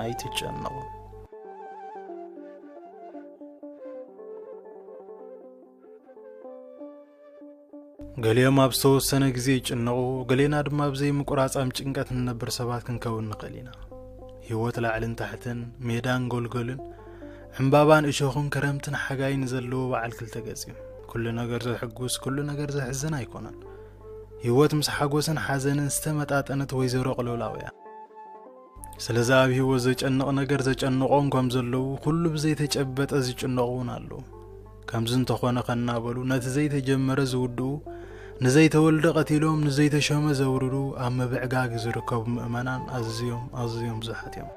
ኣይትጨነቑ። ገሊኦም ኣብ ዝተወሰነ ግዜ ይጭነቑ፣ ገሌና ድማ ብዘይ ምቁራጻም ጭንቀት እንነብር ሰባት ክንከውን ንኽእል ኢና። ህይወት ላዕልን ታሕትን፣ ሜዳን ጎልጎልን፣ ዕምባባን እሾኽን፣ ክረምትን ሓጋይን ዘለዎ በዓል ክልተ ገጽ እዩ። ኩሉ ነገር ዘሕጉስ፣ ኩሉ ነገር ዘሕዝን ኣይኮነን። ህይወት ምስ ሓጎስን ሓዘንን ዝተመጣጠነት ወይዘሮ ቅልውላው እያ። ስለዚ ኣብ ህይወት ዘጨንቕ ነገር ዘጨንቖም ከም ዘለዉ፣ ኩሉ ብዘይተጨበጠ ዝጭነቑ እውን ኣለዉ። ከምዚ እንተኾነ ከናበሉ፣ ነቲ ዘይተጀመረ ዝውድኡ፣ ንዘይተወልደ ቀቲሎም ንዘይተሸመ ዘውርዱ፣ ኣብ ምብዕጋግ ዝርከቡ ምእመናን ኣዝዮም ኣዝዮም ብዙሓት እዮም።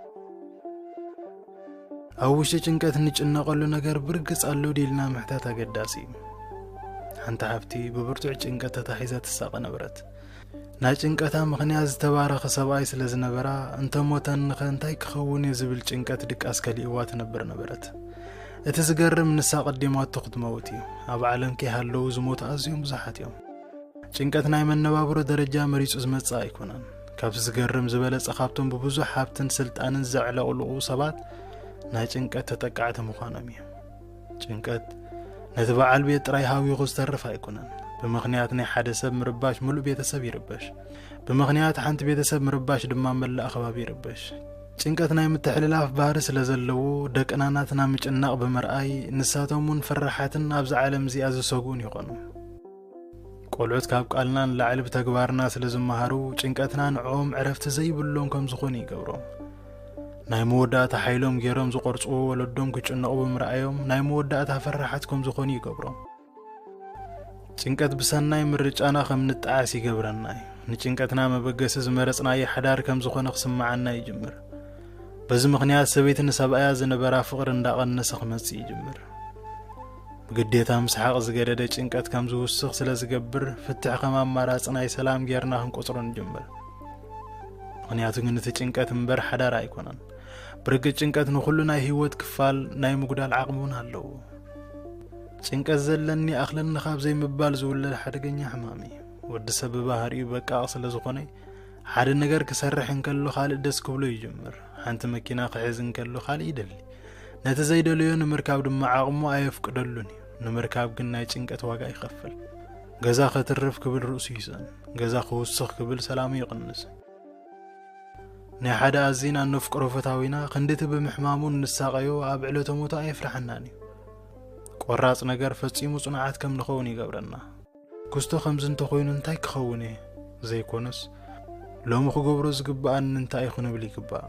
ኣብ ውሽጢ ጭንቀት እንጭነቐሉ ነገር ብርግጽ ኣሎ ድዩ ኢልና ምሕታት ኣገዳሲ እዩ። ሓንቲ ሓፍቲ ብብርቱዕ ጭንቀት ተታሒዛ ትሳቐ ነበረት። ናይ ጭንቀታ ምኽንያት ዝተባረኸ ሰብኣይ ስለ ዝነበራ፣ "እንተ ሞተንኸ እንታይ ክኸውን እየ?" ዝብል ጭንቀት ድቃስ ከሊእዋ ትነብር ነበረት። እቲ ዝገርም፣ ንሳ ቀዲማቶ ክትመውት እዩ። ኣብ ዓለም ከይሃለዉ ዝሞቱ ኣዝዮም ብዙሓት እዮም። ጭንቀት ናይ መነባብሮ ደረጃ መሪጹ ዝመጽእ ኣይኮነን። ካብቲ ዝገርም፣ ዝበለጸ ካብቶም ብብዙሕ ሃብትን ስልጣንን ዘዕለቕልቑ ሰባት ናይ ጭንቀት ተጠቃዕቲ ምዃኖም እዩ። ጭንቀት ነቲ በዓል ቤት ጥራይ ሃዊኹ ዝተርፍ ኣይኮነን። ብምኽንያት ናይ ሓደ ሰብ ምርባሽ፣ ምሉእ ቤተሰብ ይርበሽ። ብምኽንያት ሓንቲ ቤተሰብ ምርባሽ ድማ፣ መላእ ከባቢ ይርበሽ። ጭንቀት ናይ ምትሕልላፍ ባህሪ ስለ ዘለዎ፣ ደቅና ናትና ምጭናቕ ብምርኣይ፣ ንሳቶም እውን ፈራሓትን ኣብዚ ዓለም እዚኣ ዝሰግኡን ይኾኑ። ቆልዑት ካብ ቃልና ንላዕሊ ብተግባርና ስለ ዝመሃሩ፣ ጭንቀትና ንዕኦም ዕረፍቲ ዘይብሎም ከም ዝኾኑ ይገብሮም። ናይ መወዳእታ ሓይሎም ገይሮም ዝቖርጽዎ ወለዶም ክጭነቑ ብምርኣዮም፣ ናይ መወዳእታ ፈራሓት ከም ዝኾኑ ይገብሮም። ጭንቀት ብሰናይ ምርጫና ከም ንጠዓስ ይገብረና እዩ። ንጭንቀትና መበገሲ ዝመረጽናዮ ሓዳር ከም ዝኾነ ክስምዓና ይጅምር። በዚ ምኽንያት፣ ሰበይቲ ንሰብኣያ ዝነበራ ፍቕሪ እንዳቐነሰ ክመጽእ ይጅምር። ብግዴታ ምስሓቕ ዝገደደ ጭንቀት ከም ዝውስኽ ስለ ዝገብር፣ ፍትሕ ከም ኣማራጺ ናይ ሰላም ጌርና ክንቆጽሮ ንጅምር። ምኽንያቱ ግን፣ እቲ ጭንቀት እምበር ሓዳር ኣይኮነን። ብርግጽ፣ ጭንቀት ንኹሉ ናይ ህይወት ክፋል ናይ ምጉዳል ዓቕሚ እውን ኣለዎ። ጭንቀት ዘለኒ ኣኽለኒ ካብ ዘይምባል ዝውለድ ሓደገኛ ሕማም እዩ። ወዲ ሰብ ብባህሪኡ በቃቕ ስለ ዝኾነ፣ ሓደ ነገር ክሰርሕ እንከሎ፣ ካልእ ደስ ክብሎ ይጅምር። ሓንቲ መኪና ክሕዝ እንከሎ፣ ካልእ ይደሊ። ነቲ ዘይደለዮ ንምርካብ ድማ ዓቕሙ ኣየፍቅደሉን እዩ። ንምርካብ ግን ናይ ጭንቀት ዋጋ ይኸፍል። ገዛ ከትርፍ ክብል ርእሱ ይስእን። ገዛ ክውስኽ ክብል ሰላሙ ይቕንስ። ናይ ሓደ ኣዚና እነፍቅሮ ፈታዊና ክንድቲ ብምሕማሙ እንሳቐዮ፣ ኣብ ዕለተ ሞቱ ኣየፍርሓናን እዩ። ቆራጽ ነገር ፈጺሙ ጽኑዓት ከም ንኸውን ይገብረና። ክስቶ ከምዚ እንተኾይኑ እንታይ ክኸውን እየ ዘይኮነስ፣ ሎሚ ክገብሮ ዝግብኣኒ እንታይ እዩ ክንብል ይግባእ።